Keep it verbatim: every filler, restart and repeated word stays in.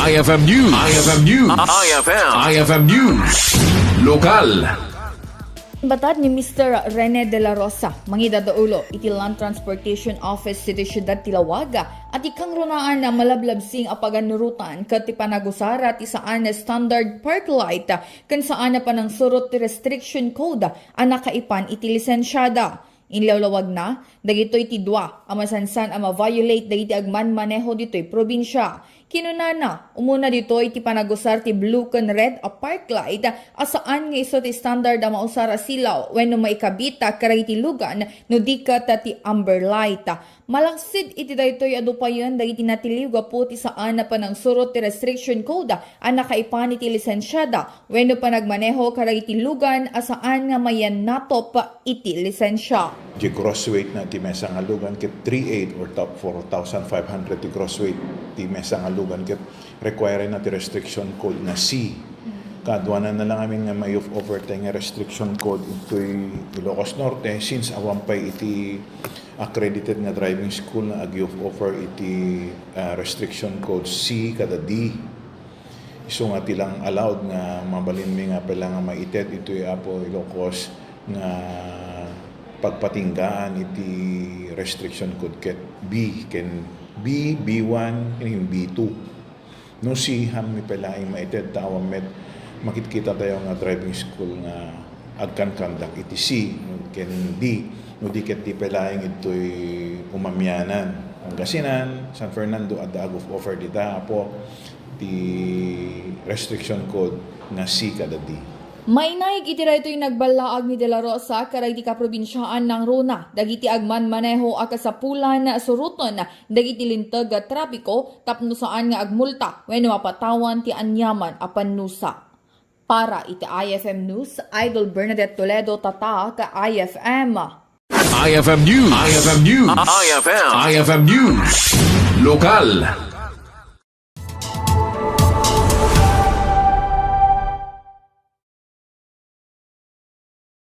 I F M News. I F M News. I F M. I F M News. Lokal. Batad ni Mister Rene De La Rosa, mangidadaulo iti Land Transportation Office iti Siudad ti Laoag, a ti kangrunaan a malablabsing a paganurotan ket ti panagusara ti saan a standard park light ken saan a panangsurot ti restriction code a nakaipan iti lisensiada. Inlawlawagna, dagitoy ti dua a masansan a ma-violate dagiti agmanmaneho ditoy probinsia. Kinunana, umuna ditoy ti panagusar ti blue ken red a park light a saan nga isu ti standard a mausar a silaw wenno maikabit kadagiti lugan no di ket ti amber light. Malaksid iti daytoy, adu payen dagiti natiliw gapu ti saan a panangsurot ti restriction code a nakaipan iti lisensiada wenno panagmaneho kadagiti lugan a saan nga mayannatop iti lisensia. Di gross weight na ti mesa nga lugan ket three eight or top four thousand five hundred ti gross weight ti mesa nga lugan ket require na ti restriction code na C. Kaduanan na lang amin nga ma-give over tayo nga restriction code itoy Ilocos Norte since awan pay iti accredited nga driving school nga ag-give over iti ah, restriction code C kada D. Isu nga ti lang allowed nga mabalinmi nga pela nga maited itoy Apo Ilocos nga pagpatinggaan iti restriction code ket B ken B, B one, ken B two. No C, hammi pay laeng maited ta awan met makitkita tayo nga driving school nga agkankandak iti C ken D. No di ket ti pay laeng itoy umamianan. Pangasinan, San Fernando, adda ag-give over dita, Apo, ti restriction code nga C kada D. Mainaig iti daytoy nagballaag ni De La Rosa kadagiti kaprobinsiaan nangruna dagiti agmanmaneho a kasapulan suroten dagiti linteg a trapiko tapno saan nga agmulta wenno mapatawan ti aniaman a pannusa. Para iti I F M News, Idol Bernadette Toledo, Tatak, I F M. I F M News. I F M News. I F M. I F M News. Lokal.